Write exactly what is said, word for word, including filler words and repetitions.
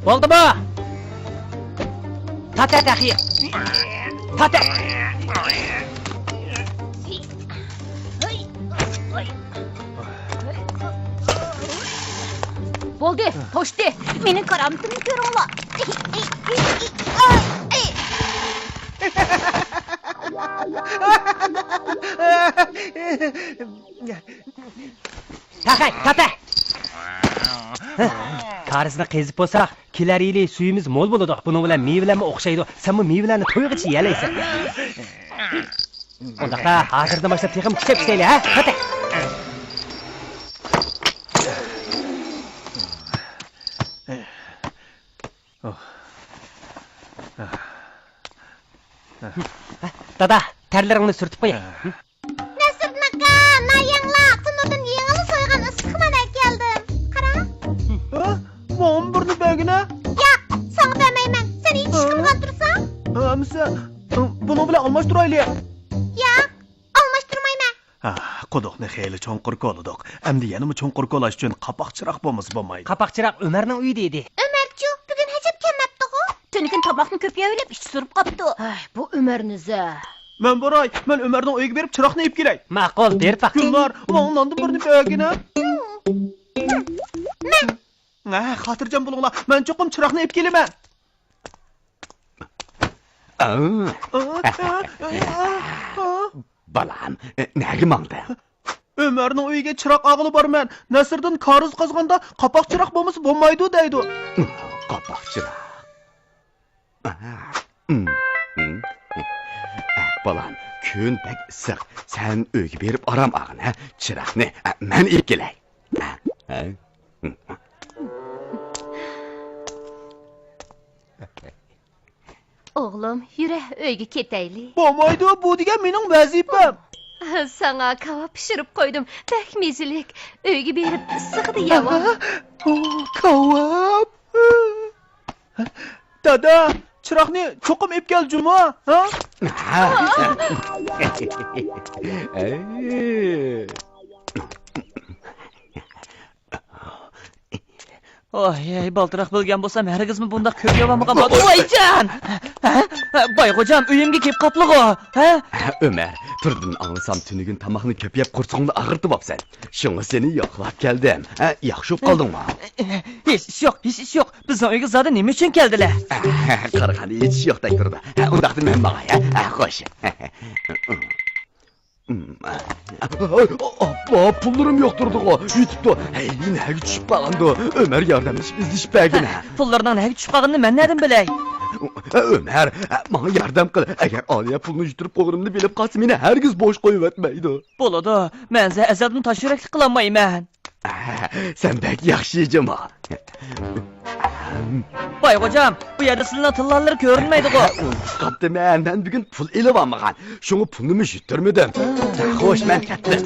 بولدىمۇ؟ تارت تېخى. تارت. بولدى، توشتى. مېنىڭ كارامىتىمنى كۆرۈڭلار. تاقاي، تاتا! كارىزنى قېزىپ بولساق، كېلەر يىلى سۈيىمىز مول بولىدۇ. بۇنىڭ بىلەن مېۋىلەرمۇ ئوخشايدۇ. سەنمۇ مېۋىلەرنى تويغىچە يېيەلەيسەن. ئۇنداقتا ھازىردىن باشلاپ تېخىمۇ كۈچەپ ئىشلەيلى، ھە؟ قېنى. دادا، تەرلىرىڭنى سۈرتۈپ قوياي. نەسىردىن ئاكا، نايەڭلار، تونۇردىن يېڭىلا سويغان ئىسسىق نان ئەكەلدىم. قارا. ھە؟ ماڭىمۇ بىرنى بەرگىنە. ياق، ساڭا بەرمەيمەن. سەن ھېچ ئىش قىلمىغان تۇرساڭ. ھە، ئەمىسە، بۇنىڭ بىلەن ئالماشتۇرايلى. ياق، ئالماشتۇرمايمەن. ھە، قۇدۇقنى خېلى چوڭقۇر كولىدۇق. ئەمدى يەنىمۇ چوڭقۇر كولاش ئۈچۈن قاپاق چىراغ بولمىسا بولمايدۇ. قاپاق چىراغ ئۆمەرنىڭ ئۆيىدە ئىدى. ئۆمەرچۇ، بۈگۈن ھەجەپ كەلمەپتىغۇ؟ تۈنۈگۈن تاماقنى كۆپ يەۋېلىپ ئىچى سۈرۈپ قاپتۇ. ھەي، بۇ ئۆمەرنى زە. مەن باراي، مەن ئۆمەرنىڭ ئۆيىگە بېرىپ چىراغنى ئېلىپ كېلەي. ماقۇل، بېرىپ باققىن. گۈلنار، ماڭا ناندىن بىرنى بەرگىنە. مەن. ھە، خاتىرجەم بولۇڭلار، مەن چوقۇم چىراغنى ئېلىپ كېلىمەن. ئاۋ. ئا، ئا، ئا، ئا. بالام، نەگە ماڭدىڭ؟ ئۆمەرنىڭ ئۆيىگە چىراغ ئالغىلى بارىمەن. نەسىردىن كارىز قازغاندا قاپاق چىراغ بولمىسا بولمايدۇ دەيدۇ. قاپاق چىراغ. بالام، كۈن بەك ئىسسىق. سەن ئۆيگە بېرىپ ئارام ئالغىن، ھە؟ چىراغنى مەن ئېلىپ كېلەي. ئوغلۇم، يۈرە، ئۆيگە كېتەيلى. بولمايدۇ، بۇ دېگەن مېنىڭ ۋەزىپەم. ساڭا كاۋاپ پىشۇرۇپ قويدۇم، بەك مېزىلىك. ئۆيگە بېرىپ ئىسسىقىدا يەۋال. ئۇ، كاۋاپ. دادا، چىراغنى چوقۇم ئېلىپ كەل جۇمۇ، ھە؟ ھە. ۋاي، بالدۇرراق بىلگەن بولسام، ھەرگىزمۇ بۇنداق كۆپ يەۋالمىغان بولاتتىم. ۋايجان! ھە؟ بايغوجام، ئۆيۈمگە كېلىپ قاپلىغۇ، ھە؟ ئۆمەر، تۈردىن ئاڭلىسام، تۈنۈگۈن تاماقنى كۆپ يەپ قورسىقىڭنى ئاغرىتىۋاپسەن. شۇڭا سېنى يوقلاپ كەلدىم. ھە، ياخشى بولۇپ قالدىڭمۇ؟ ھېچ ئىش يوق، ھېچ ئىش يوق. بىزنىڭ ئۆيگە زادى نېمە ئۈچۈن كەلدىلە؟ قارىغاندا ھېچ ئىش يوقتەك تۇرىدۇ. ھە، ئۇنداقتا مەن ماڭاي، ھە؟ ھە، خوش. ئاپا، پۇللىرىم يوق تۇرىدىغۇ. يېتىپتۇ. ھەي، نەگە چۈشۈپ قالغاندۇ؟ ئۆمەر ياردەملىشىپ ئىزدىشىپ بەرگىنە. پۇللىرىنىڭ نەگە چۈشۈپ قالغىنىنى مەن نەدىن بىلەي؟ ئۆمەر، ماڭا ياردەم قىل. ئەگەر ئالىيە پۇلنى يۈتتۈرۈپ قويغىنىمنى بىلىپ قالسا، مېنى ھەرگىز بوش قويۇۋەتمەيدۇ. بولىدۇ. مەن ئەزەلدىن تاشيۈرەكلىك قىلالمايمەن. سەن بەك ياخشى جۇمۇ. بايغوجام، بۇ يەردە سىلىنىڭ تىللالىرى كۆرۈنمەيدىغۇ؟ ئۇنتۇپ قاپتىمەن، مەن بۈگۈن پۇل ئېلىۋالمىغان. شۇڭا پۇلنىمۇ يۈتتۈرمىدىم. خوش، مەن كەتتىم.